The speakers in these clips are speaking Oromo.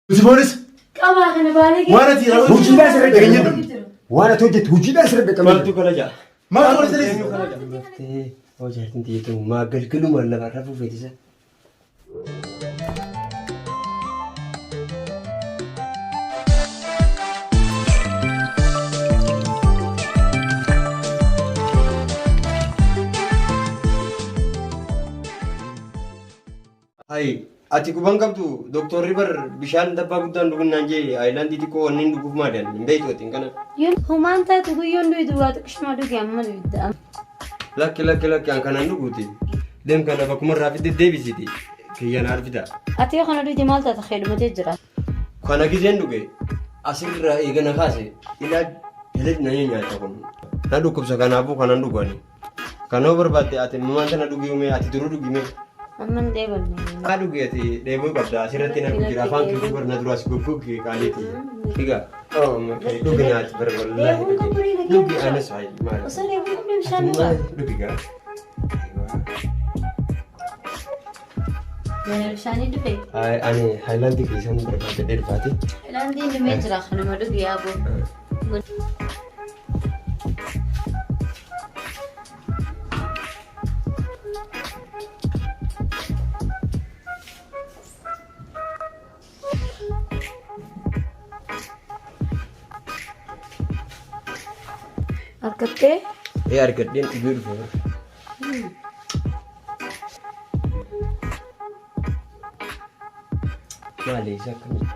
Nuti boonis Qabaa kana baalee waan ati raawwatu Hojiidhaan sirra dhageenye dhaqamee. Waan ati hojjettu hojiidhaan sirra dhaqamee. Maaltu kana ja'a? Maaltu kana jedhe? Raftee hoo jaartiin tiyya maa galgalumaan lafa rafuu feetisa. Hayi, ati quban qabdu doktorri bar bishaan dabbaa guddaan dhugunnaan jee aayilaandii xiqqoo wanni dhuguuf maadaan hin beektu atiin kana. Humaan taatu guyyoon du'i duwwaa xiqqishuma dhugi amma duwidda. Lakki lakki lakki an kanan dhuguuti. Deem kana bakkuma irraa fidde deebisiiti. Kiyyaan arfita. Ati yoo kana dhugde maal taata keedhumatee jira. Kana gizeen dhuge asirraa eegana kaase ilaa jalatti na nyaata kun. Na dhukkubsa kanaafuu kanan dhugani. Kanoo barbaadde ati mamaan tana dhugii mee ati duruu dhugi mee. Amma hin dheebonne. Haa dhugi ati dheebuu qabda asirratti na jira afaan kee bar na duraas goggogge qaaliiti. Egaa dhugi naati bar wallaahi dhugi. Dhugi anas hayi maali. Osoo dheebuu qabne bishaan dhugaa. Dhugi gaa. Bishaanii dhufe. Ani haayilaandii keessan barbaadde dheerfaati. Haayilaandiin dhumee jira kanuma dhugi yaaboo. Argattee? Ee argadheen dhugee dhufe. Maali isa akkamii?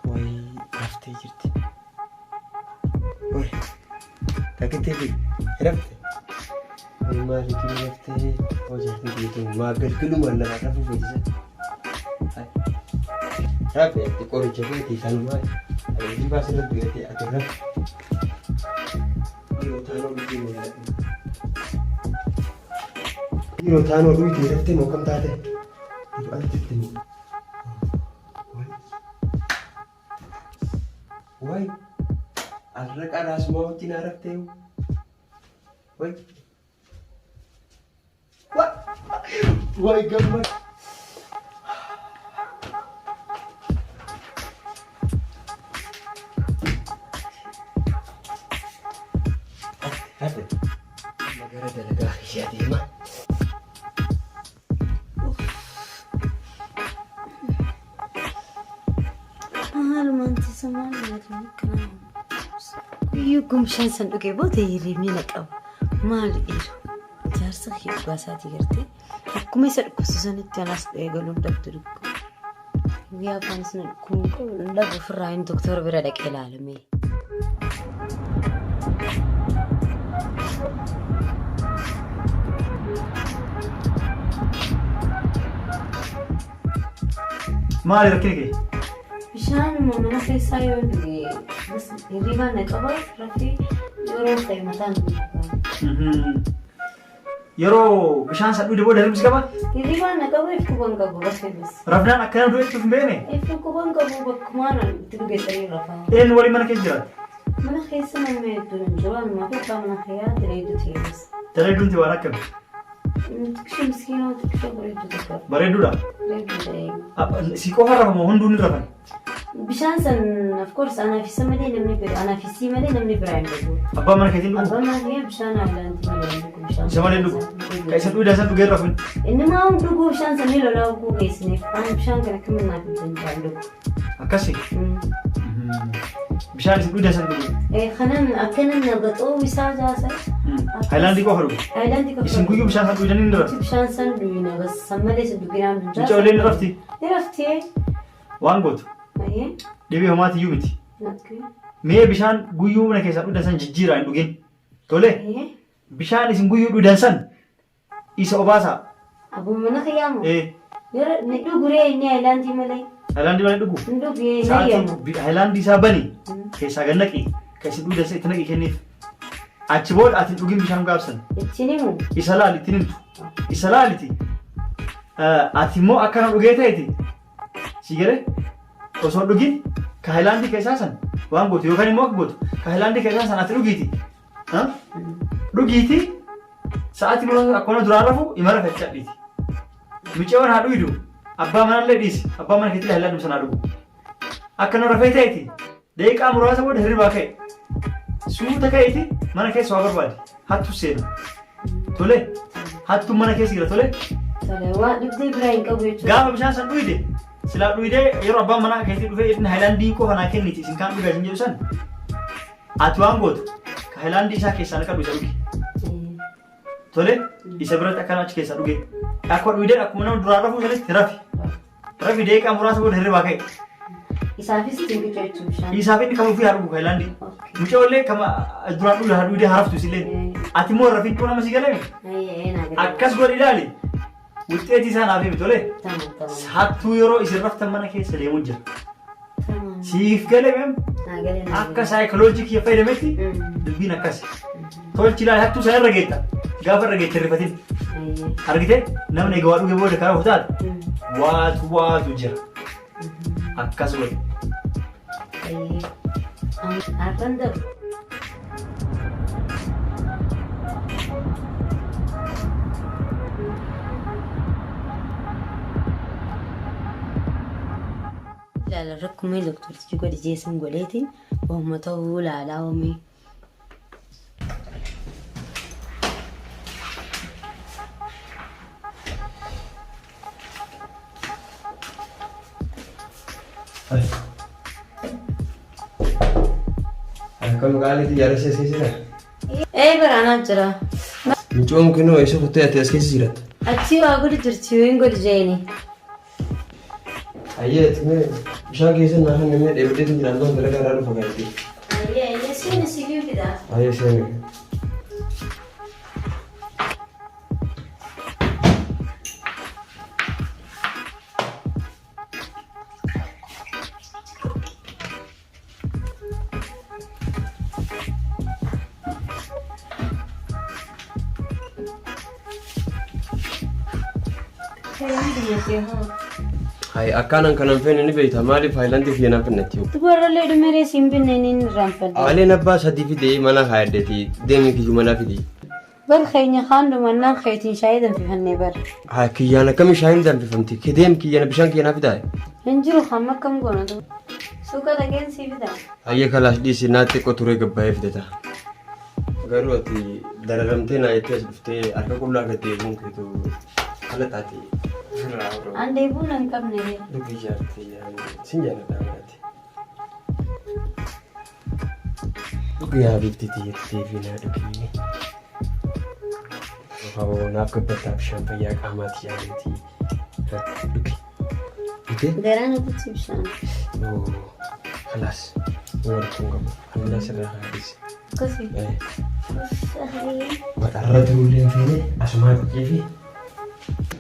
Wayii raftee jirti. Wayii takkitee fi rafte. Wayii maali tuni raftee hojii biyyattuu maa galgalumaan lafa rafuu feetisa. Rafe ati qoricha keetii sanumaa ani baasirra du'eetee ati rafe. Dhiiroo taanoo dhugee mul'atu. Dhiiroo taanoo dhugee raftee moo kam taate? Dhiiroo ala jirti moo? Wayi arra qaraasumaa wajjin raftee wayi. Wayi gammad. Rafe. Gara dalagaa ishee adeema. Maalumaan tisa maaluma kana. Guyyuu gumshaan san dhugee booda hirribni na qaba. Maal dhiiru? Jaarsa kee dhugaa isaatii gartee akkuma isa dhukkubsu sanitti anaas eegaluun dhabdu dhukkuba. Guyyaa afaan isin dhukkubuun qabu dhabu ofirraa hin doktora bira dhaqee ilaalame. Maali rakkina kee? Bishaanuma mana keessaa yoo dhuge bas hirribaan na qaba rafee yeroo ta'e mataan na qaba. Yeroo bishaan san dhugde booda hirribni si qaba? Hirribaan na qaba if quban qabu rafee bas. Rafnaan akkana du'etti of hin beekne? If quban qabu bakkumaan itti dhugeessanii rafaa. Eenyu waliin mana keessa jiraata? Mana keessa namni hedduun hin jiru anumaa fi abbaa mana kiyyaa daleedu ta'e bas. Daleedduun waan akkami? Xiqqishoo miskiinoo xiqqishoo bareedduu tokko. Bareedduudha. Bareedduu ta'e. Si qofa rafa moo hunduu ni rafan? Bishaan san of course anaaf isa malee namni bira anaaf isii malee namni biraa hin dhugu. Abbaan mana keetiin dhugu? Abbaan mana kiyyaa bishaan haayilaandii malee hin dhugu bishaan. Isa malee hin dhugu? Ka isa dhugda san dhugee rafun? Inni maa hin dhugu bishaan san ni lolaa oguu geessineef ani bishaan kana akkamiin naaf hin danda'an dhugu. Akkasi? Bishaan isa dhugda san dhugu? Kanan akkanan na gaxoo isaa jaasa. Haayilaandii qofa dhugu? Haayilaandii qofa. Isin guyyuu bishaan san dhugdanii ni raftu? Bishaan san dhugina bas san malee isa dhuginaan hin Mucaa ollee ni rafti? Ni rafti. Waan gootu? Dhibee homaatiyyuu miti. Mee bishaan guyyuu mana keessaa dhugdan san jijjiiraa hin dhugin. Tole? Bishaan isin guyyuu dhugdan san isa obaasaa. Abbuma mana kiyyaa moo? Ee. Yeroo ni dhuguree inni haayilaandii malee. Haayilaandii malee dhugu? Hin dhugee hin Sa'aatii eeyyamu. haayilaandii isaa bani keessaa gad naqi kan isin dhugdan san itti naqi kenniif. Achi booda ati hin dhugin bishaan gaafsan. Ittiin himu. Isa laali ittiin himtu. Isa laaliti. Ati immoo akkana dhugee ta'eeti. Si galee osoo hin dhugin ka haayilaandii keessaa san waan gootu yookaan immoo akka gootu ka haayilaandii keessaa san ati dhugiiti. Dhugiiti sa'aatii muraasa akkuma duraan rafu ima rafa jechaadhiiti. Mucayyoon haa dhuydu. Abbaa manallee dhiisi. Abbaa mana keetti haayilaandii sanaa dhugu. Akka nama rafee ta'eeti. Daqiiqaa muraasa booda hirribaa ka'e. Suuta ka'eeti mana keessa waa barbaade. Hattu seena. Tole. Hattuun mana keessa jira tole. Tole waan dhibdee biraa hin qabu jechuudha. Gaafa bishaan san dhuyde silaa dhuydee yeroo abbaan manaa keetti dhufee inni haayilaandii qofa naa kenniti isin kaan dhugaa isin jedhu san ati waan gootu ka haayilaandii isaa keessaa naqadhu isa dhugi. Tole isa biratti akkana achi keessaa dhuge. Akkuma dhuydeen akkuma nama duraan rafuu sanitti rafi. Rafi daqiiqaa muraasa booda hirribaa ka'e. Isaafis ittiin qicoo jechuun bishaan. Isaaf inni kama ofii haa dhugu haayilaandii. Mucaollee kama duraan dhugu haa dhugdee haa raftu isillee. Ati immoo rafichuu nama si galame. Akkas godhi ilaali. Wuxxeetii isaa naaf himi tole. Tamam tamam. Hattuu yeroo isin raftan mana keessa deemu jira. Tamam. Siif gale mem Naa galee naa akka saayikoloojii kiyya fayyadametti dubbiin akkas. Tolchi ilaali hattuu sana irra geetta. Gaafa irra geette rifatin. Galee. Argite namni egaa waa dhuge booda karaa kutaate waatu waatu jira. Akkas godhi. Har'an dabu. Ilaala rakkumee doktortichi godhe jeesan godheetiin waanuma ta'uu ilaalaa oomee. Akkam qaaliitti jaarsa as keessa jira? Ee baraanaa jira. Micoon kunoo eessa kuttee ati as keessa jiratta? Achii waa godhi jirti yoo hin godhi jeeni. Ayyee ati mee bishaan keessa naa kan namni dheebadhee jiraan doon dalagaa irraa dhufa gaariitti. Ayyee ayyee seeni siifin fida. Ayyee seeni. Hai akkaanan kanan feene ni beekta maaliif haayilaandii fi naan fennetti. Dubarallee dhumeree siin binne inni irraanfadhe. Aleen abbaa sadii fidee mana haayaddeeti deemi kiyyu mana fidi. Bar keenya kaan dhumannaan keetiin shaayii danfifannee bar. Haa kiyyaan akkami shaayiin danfifamti deem kiyyana bishaan kiyyanaa fidaa. Hin jiru hamma akkam goona tu. Suuqa dhaqeen sii fida. Hayyee kalaas dhiisi naa xiqqoo turee gabbaa'ee fidata. Garuu ati dararamtee naa jettee as dhuftee harka qullaa gad deebiin keetu haala taate ofirraa hodhu. An deebi'uu nan qabne ree. Dubbii jaartii sin jaalladha maratti. Dhugi yaa biiftii tiyyatti deebii naa dhugi. Hoo naaf gabbattaa bishaan fayyaa qaamaati yaaleeti. Dhugi. Dhugee? Garaa na kutti bishaan. Oo kalaas. Nama rakkoon qabu. Annaa sirraa kaadhise. Akkasii. Badharra turullee hin feene asumaa dhiqee fi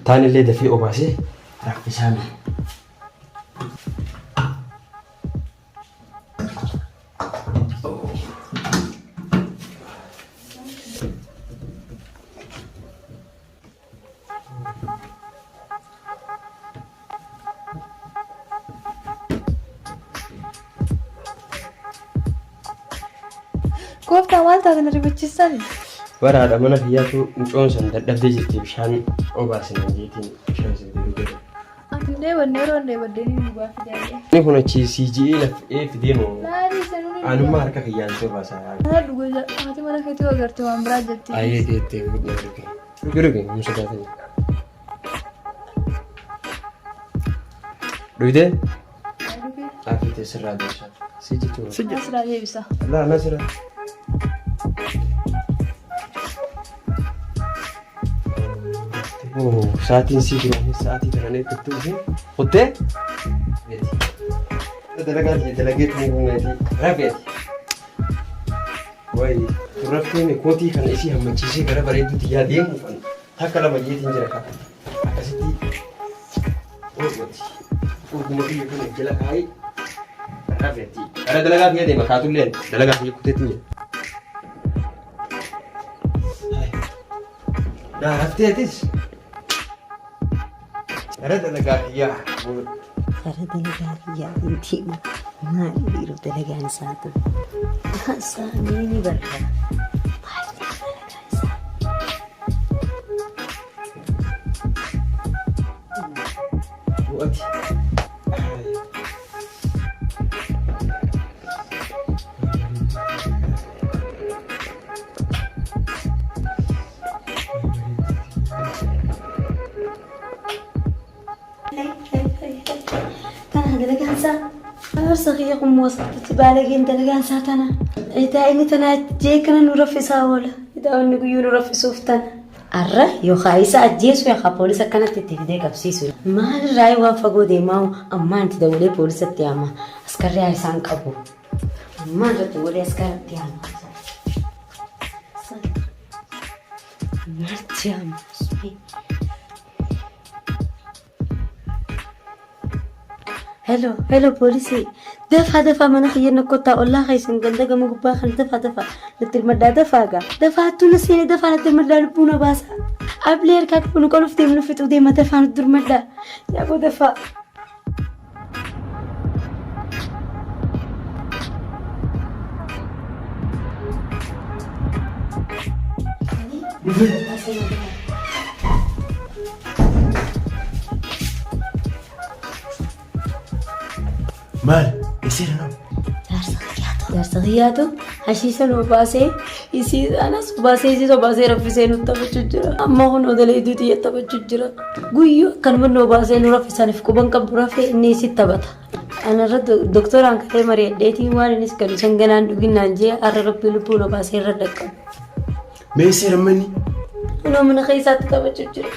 taanillee dafee obaasee raffisaa mi. Gooftaa maal taate na rifachiisani? Baraadha mana kiyyaatu mucoon san dadhabdee jirti bishaan obaasina jeetiin bishaan sin deebi'u jedhe. Ati hin dheebonne yeroo hin dheebodde ni dhugaa fidaayya. Inni kun achi CGA lafee fidee moo Laalii sanuu ni anummaa harka kiyyaan si obaasa. Ana dhuga haati mana keetii yoo agarte waan biraa jetti. Ayyee teettee fudhee dhuge. Dhuge dhuge hin sodaatini. Dhugdee? Xaafii tee sirraa deebisa. Si jechuudha. Si Nasraa deebisa. Laa Nasraa. Sa'aatiin sii duraan sa'aatii tanaan eeggattuu ishee kuttee beeti. Dalagaa ta'e dalagee tuni humneeti rafeeti. Wayi turraftee kootii kana isii hammachiisee gara bareedduutti yaa deemu kan takka lama jeetiin jira ka akkasitti oogoti. Oguma biyya kana jala kaayee rafeeti. Gara dalagaa kiyya deema kaatulleen dalagaa kiyya kuteetti jira. Naa raftee atis. Gara dalagaa kiyyaa. Gara dalagaa kiyyaa deema. Maali dhiiroo dalagaan isaa tun? Saanii ni barra. Maali dalagaan isaa? Ati. Tana dalagaan isaa jaarsa kiyya kun wasatti baalageen dalagaan isaa tana. Itaa inni tana jee kana nu raffisaa oola. Itaa inni guyyuu nu raffisuuf tana. Arra yookaan isa ajjeesu yookaan poolisa akkanatti itti fidee qabsiisu. Maalirraa waan fagoo deemaa ammaan itti dabalee poolisatti yaama. Askarri haa isaan qabu. Ammaan irratti dabalee askaratti yaama. Maalti yaama? Hello, hello poolisii. Dafaa dafaa mana kiyya kottaa ollaa keessan ganda gama gubbaa kana dafaa dafaa natti hirmadhaa dafaa gaa. Dafaa hattuu na seene dafaa natti hirmadhaa lubbuu na baasa. Ablee harkaa qabu nu qaluuf deemu nu fixuu deema dafaa nutti hirmadhaa. Yaaboo dafaa. Maal? Eesseera nama? Jaarsa kiyyaatu hashiisha nu baasee isii anas baasee isii baasee raffisee nu taphachuu jira. Amma kun odalee iddoo xiyya taphachuu jira. Guyyuu akkanuma nu baasee nu raffisaniif quban qabdu rafee inni isii taphata. Anarra doktoraan katee mari'adheetiin waan innis gadu san ganaan dhuginnaan jee har'a rabbii lubbuu nu baasee irra dhaqqabu. Mee eesseera manni? Kunoo mana keessaatti taphachuu jira.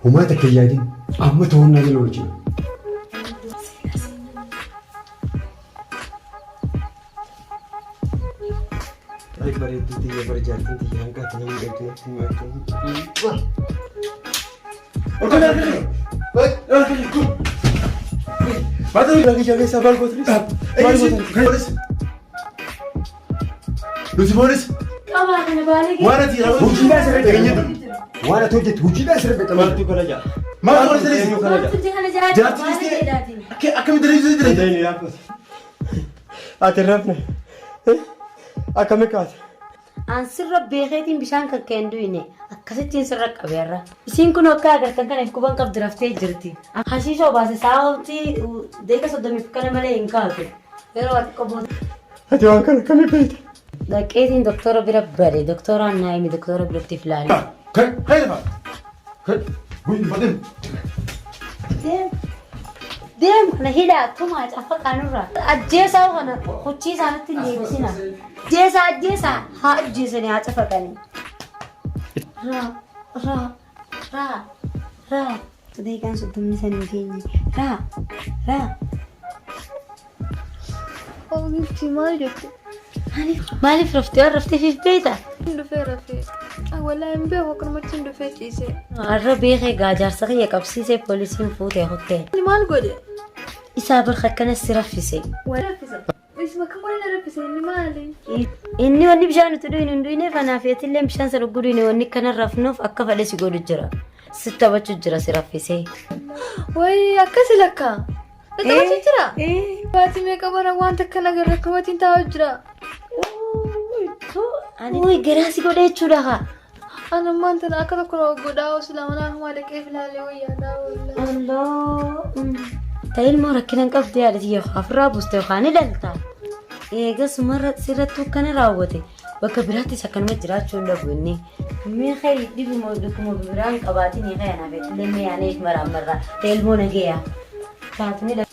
Homaa takka hin yaadin. Amma to'annaa jala oolchina. Ay bareedduu tiyya bara jaartiin tiyya hanga ati nama miidhagdu natti mi'aatu. Nuti poolis Qabaa kana baalee waan ati Hojiidhaan sirra dhaqanii waan ati hojjettu hojiidhaan sirra dhaqanii. Maaltu kana jaa? Maal poolis Eenyu kana jaa? Jaartii dhiistee akkamitti dalagsuu jira? Ati hin rafne. Akkami kaate? An sirra beekeetiin bishaan kan kee hin du'ine akkasittiin sirra qabeerra. Isiin kun akka agartan kana quban qabdi raftee jirti. Hashiisha obaase sa'aatii deeqa soddomiif kana malee hin kaatu. Yeroo ati qabu Ati waan kana akkamii beekta? dhaqeetiin doktora bira bare doktoraan naa himi doktora biratti filaale. Kai, kai lafa. Kai, guyyuu badin. Deem deem kana hidhaa tumaa cafa qaanurraa. Ajjeesaa kana huccii isaanitti hin deebisina. Ajjeesaa ajjeesaa haa ajjeesanii haa cafaqanii. Raa raa raa raa. Daqiiqaan soddomni san hin geenye. Raa raa. Oogifti maal jette? Maaliif raftee waan rafteef beektaa? Hin dhufee rafee. Walaa hin beeku akkanumatti hin dhufee ciisee. Har'a beekee gaa jaarsa kiyya qabsiisee poolisiin fuutee kuttee. Inni maal godhe? Isaa barka akkanas si raffise. Waa raffise. Isuma kam waliin raffise inni maali? Inni wanni bishaan nuti dhuynu hin dhuyne kanaaf eetillee bishaan sana dhuguu dhuyne wanni kana rafnuuf akka fedhe si godhu jira. Si taphachuu jira si raffisee. Wayi akkasi lakka. Na taphachuu jira? Baatii meeqa bara wanta akkana agarra akkamittiin taa'u jira. Uy garaa si godhe jechuudha haa. Ani ammaan tana akka tokko na godhaa osoo lama naa hamaa dhaqee filaalee wayyaadhaa wallaahi. Alloo. Ta ilmoo rakkina hin qabdu yaada tiyya ofirraa buuste yookaan ni dhalta. Eegas marra sirrattuu akkana raawwate bakka biraattis akkanuma jiraachuu hin dhabu inni. Mee kee dhibuma dhukkuma biraa hin qabaatin kee anaaf illee mee aanee maraan marraa ta ilmoo nageeyaa. Taatu ni dhalta.